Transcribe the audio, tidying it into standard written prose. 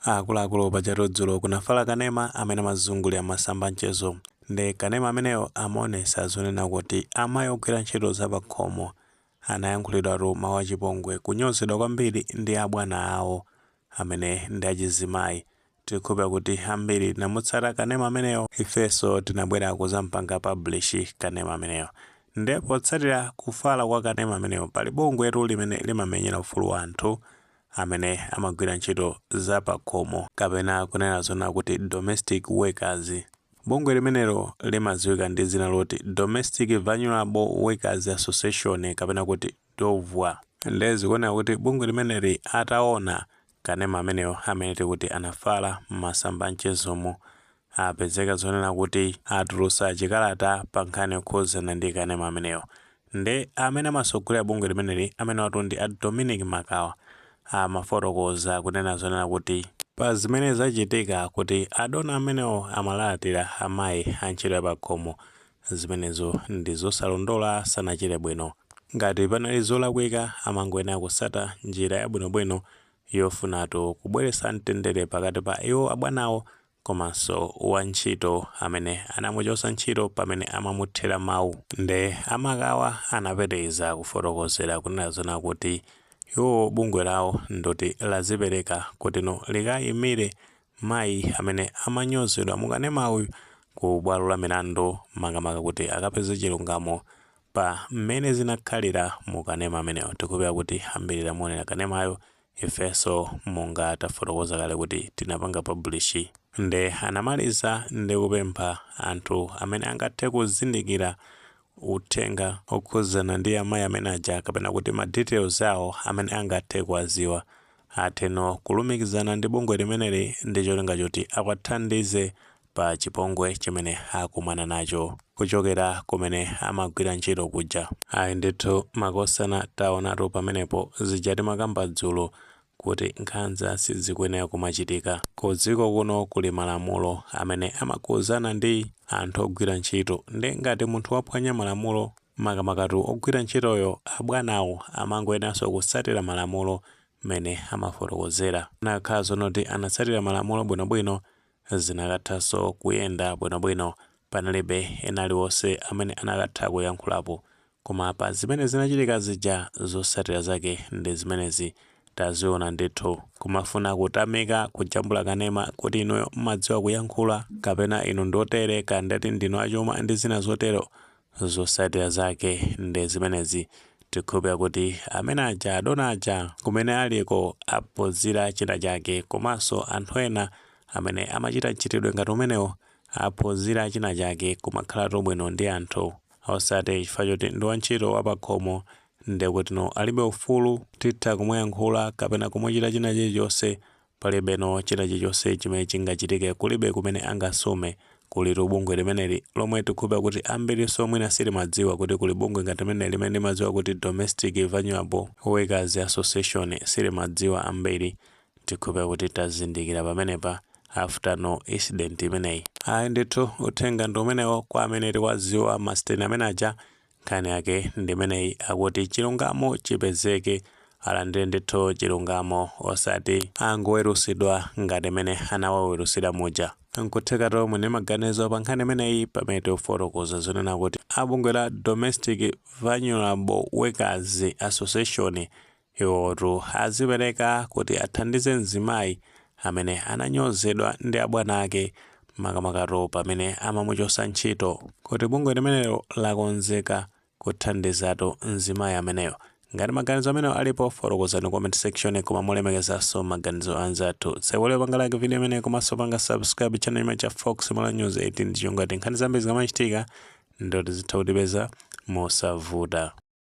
Akuluakulu, pajatu dzulo kunafala kanema amene amazungulira masamba mchezo. Ndi kanema ameneyo amaonesa zonena kuti amayi ogwira ntchito zapakhomo anayankhulidwatu mawu achipongwe, kunyozedwa kwambiri ndi abwana awo amene ndi achizimayi. Tikukhulupirira kuti ambiri tinamutsata kanema ameneyo. Ifenso tinabwera kuzampanga publish kanema ameneyo. Nde potsatira kufala kwa kanema ameneyo, pali bungwetu limene limamenyera ufulu wa anthu amene amagwira ntchito zapakhomo, kapena kunena zona kuti domestic workers. Bungwe limenelo limadziwika ndi dzina loti Domestic Vulnerable Workers Association, kapena kuti DOVWA. Nde zikuoneka kuti bungwe limeneli ataona kanema ameneyo amene tikuti anafala m'masamba mchezomo, apezeka zonena kuti atulutsa chikalata pa nkhani yokhuzana ndi kanema ameneyo. Nde amene amasogolera bungwe limeneli, amene watu ndi a Dominic Makawa, amafotokoza kunena zonena kuti pa zimene zachitika kuti adona amenewo amalalatira amayi a ntchito yapakhomo, zimenezo ndi zosalondola, sanachite bwino. Ngati panali zolakwika, amangoyenera kusata njira yabwinobwino yofunatu kubweretsa mtendere pakati pa iwo abwanawo komanso wantchito amene anamuchotsa ntchito pamene amamuthera mawu. Nde amakawa anapitiriza kufotokozera kunena zona kuti iwo bungwe lawo ndoti lazipereka kuti no likayimire mayi amene amanyozedwa mukanema uyu ku bwalo la milandu, makamaka kuti akapeze chilungamo pa mmene zinakhalira mukanema ameneyo. Tikupeza kuti ambiri tamuonera kanemayo. Ifenso monga tafotokoza kale kuti tinapanga publish. Nde anamaliza ndi kupempha anthu amene angathe kuzindikira uthenga okhuzana ndi amayi amene aja, kapena kuti ma details awo amene angathe kuwaziwa, atheno kulumikizana ndi bungwe limeneli ndi cholinga choti awathandize pa chipongwe chimene akumana nacho kuchokera kumene amagwira ntchito kuja. Ayi ndithu makosana, taonatu pamenepo zija timakamba dzulo kuti nkhanza sizikuyenera kumachitika. Ku dziko kuno kuli malamulo amene amakhuzana ndi anthu ogwira ntchito, ndi ngati munthu waphwanya malamulo, makamakatu ogwira ntchitoyo, abwanawo amangoyeneranso kutsatira malamulo mmene amafotokozera. Nakhala zonoti anatsatira malamulo bwinobwino, zinakathanso kuyenda bwinobwino, panalibe ena aliwonse amene anakatha kuyankhulapo. Koma pa zimene zinachitika zija, zotsatira zake ndi zimenezi taziona ndithu. Kumafuna kutamika, kujambula kanema kuti inuyo mmadziwa kuyankhula, kapena inu ndotere, kandati ndinu achuma ndi zina zotero, zotsatira zake ndi zimenezi. Tikhulupira kuti amene aja, adona aja, kumene aliko aphunzira china chake, komanso anthu ena amene amachita mchitidwe ngati umenewo aphunzira china chake, kumakhalatu bwino ndi anthu, osati chifukwa choti ndi wantchito wapakhomo ndekuti no alibe ufulu, titha kumuyankhula kapena kumuchita china chilichonse, palibeno china chilichonse chimene chingachitike, kulibe kumene angasume. Kulitu bungwe limeneli lomwe tikhulupira kuti ambiriso mwina silimadziwa kuti kuli bungwe ngati limene limene limadziwa kuti Domestic Vulnerable Workers Association, silimadziwa ambiri. Tikhulupira kuti tazindikira pamenepa after no incident imeneyi. Ayi ndithu, uthenga ndi umenewo kwa amene tikwaziwa masiteni amene aja. Nkhani yake ndi imeneyi, akuti chilungamo chipezeke, alandire ndithu chilungamo, osati angowerusidwa ngati imene anawawerusira muja. Nkuthekatu mwini maganizo pa nkhani imeneyi pamene tikufotokoza zonena kuti abungwe la Domestic Vulnerable Workers Association iwotu azipereka kuti athandize mzimayi amene ananyozedwa ndi abwana ake, makamakatu pamene amamuchosa ntchito, kuti bungwe limenelo lakonzeka kuthandizatu mzimayi ameneyo. Ngati maganizo amenewo alipo, fotokozani comment section, koma mulemekezanso maganizo anzathu. Tsewole panga like video imeneyi komanso panga subscribe channel imene cha Fox Mala News 18, ndichongati nkhani zambiri zikamachitika ndoti zitha kutipeza mosavuta.